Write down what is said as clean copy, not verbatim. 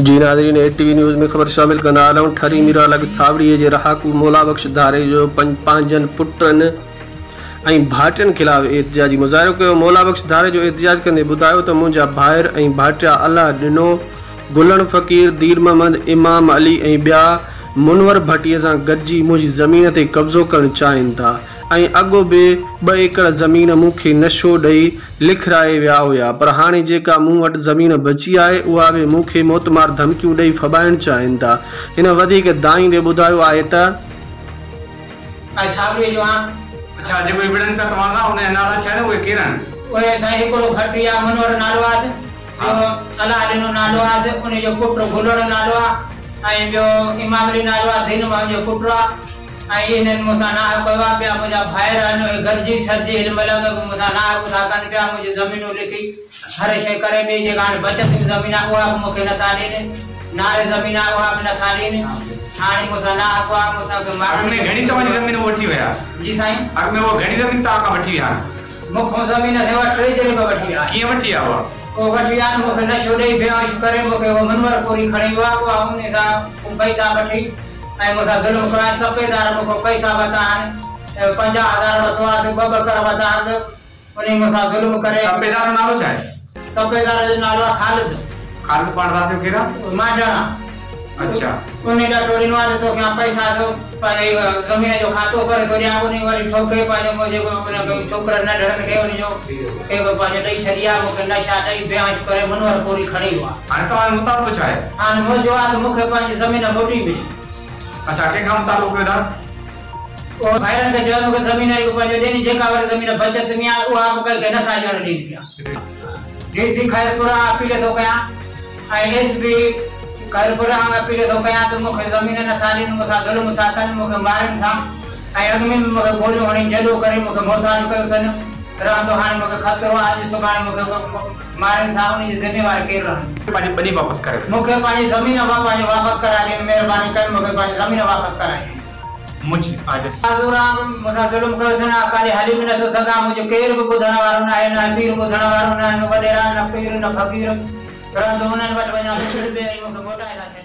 جي ناظرين اي ٽي V news ۾ خبر شامل ڪندا هلون ٺري ميرا لڳ ساوڙي جي رهاڪو مولا بخش ڌاريجو پنهنجن پٽن ۽ ڀائٽين خلاف احتجاجي مظاهرو ڪيو. مولا بخش ڌاريجو احتجاج ڪندي ٻڌايو ته منهنجا ڀائر ۽ ڀائٽيا الله ڏنو، گلڻ فقير، دير محمد، امام علي ۽ ٻيا منور ڀٽي سان گڏجي منهنجي زمين تي قبضو ڪرڻ چاهين ٿا ۽ اڳ به 2 ايڪڙ زمين مون کي نشو ڏئي لکرائي ويا هيا پر هاڻي جيڪا مون وٽ زمين بچي آهي اها به مون کي موتمار ڌمڪيون ڏئي ڦٻائڻ چاهين ٿا. هن وڌيڪ دانهيندي ٻڌايو آهي ته. آء ڇاٻڙيء جو آهيان. اڇا جيڪو هي وڙهن پيا توهان سان ان جا نالا ڇا آهن اهي ڪير آهن؟ اهي سائين هڪڙو ڀٽي آ منور نالو آس، ٻيو الله ڏنو نالو آس، ان جو پٽ گلڙ نالو آ ۽ ٻيو امام علي نالو آ، دين محمد جو پٽ آ ۽ اهي هنن مون سان ناحق ڪيو آ، ٻيا منهنجا ڀائر آهن اهي گڏجي سڏجي هن مهل به مون سان ناحق ٿا ڪن پيا، منهنجون زمينون لکي هر شيء ڪري ٻي جيڪا هاڻي بچت ۾ زمين آ اها به مون کي نٿا ڏين، ناري زمين آ اها به نٿا ڏين، هاڻي مون سان ناحق آ، مون سان کي اڳ مارڻ ۾ گهڻي توهان جي زمين هو وٺي ويا؟ جي سائين. اڳ ۾ هو گهڻي زمين توهان کان وٺي ويا آهن؟ مون کان زمين سوا 3 جريب وٺي ويا. ڪيئن وٺي ويا هئا؟ اهو وٺي ويا مون کي نشو ڏئي بيهوش ڪري مون کي اهو منور پوري کڻي ويو آ، اها انهي سان پئسا وٺي ۽ مون سان ظلم ڪيو آهي، تپيدار مون کان پئسا ورتا آهن، 50,000 ورتو آهي، ٻه ٻڪر ورتا آهن، انهي مون سان ظلم ڪري. تپيدار جو نالو ڇا آهي؟ تپيدار جو نالو آهي خالد. خالد پاڻ رات جو ڪير آهي؟ مانڊاڻا. اڇا. انهي ڏٽو ڏنو آهي ته توکي آئون پئسا ٿو پنهنجي زمين جو کاتو ڪري ٿو ڏيان. انهي وري ٺوڪي پنهنجو منهنجي ان ڇوڪرن ننڍڙن کي ان جو کي به پنهنجو ڏئي ڇڏي آهي. مون کي نشا ڏئي بيهوش ڪري منور پوري کڻي ويو آهي. هاڻي توهان جو مطالبو ڇا آهي؟ هاڻي منهنجو آهي ته مون کي پنهنجي زمين موٽي ملي. اڇا ڪنهن کان مطالبو ڪيو ٿا؟ اهو ڀائرن کي چيو مون کي زمين هڪ پنهنجو ڏين جيڪا وري زمين بچت ۾ آهي اها به ڪنهن کي نٿا ڏيڻ ڏين پيا. ڊي سي خيرپور آء اپيل ٿو ڪيان ۽ ايس پي خيرپور آء اپيل ٿو ڪيان ته مون کي زمين نٿا ڏين مون سان ظلم ٿا ڪن مون کي مارين ٿا ۽ اڳ ۾ به مون کي گوليون هڻي جڏو ڪري مون کي محتاج ڪيو اٿن رهندو هاڻي مون کي خطرو آهي اڄ سڀاڻي مون کي مارين ٿا ان جي ذميوار ڪير رهندو. پنهنجي ٻني واپس ڪري وڃو. مون کي پنهنجي زمين پنهنجي واپس ڪرائي ڏين مهرباني ڪري مون کي پنهنجي زمين واپس ڪرائي ڏين. مجهه آج. معذور آ مون سان ظلم ڪيو اٿن آء ڪاڏي هلي به نٿو سگهان منهنجو ڪير به ٻڌڻ وارو ناهي نه پير ٻڌڻ وارو ناهي نه وڏيرا نه پير نه فقير رهندو انهن وٽ وڃان ته ڇڙٻي ۽ مون کي موٽائي ٿا ڇڏين.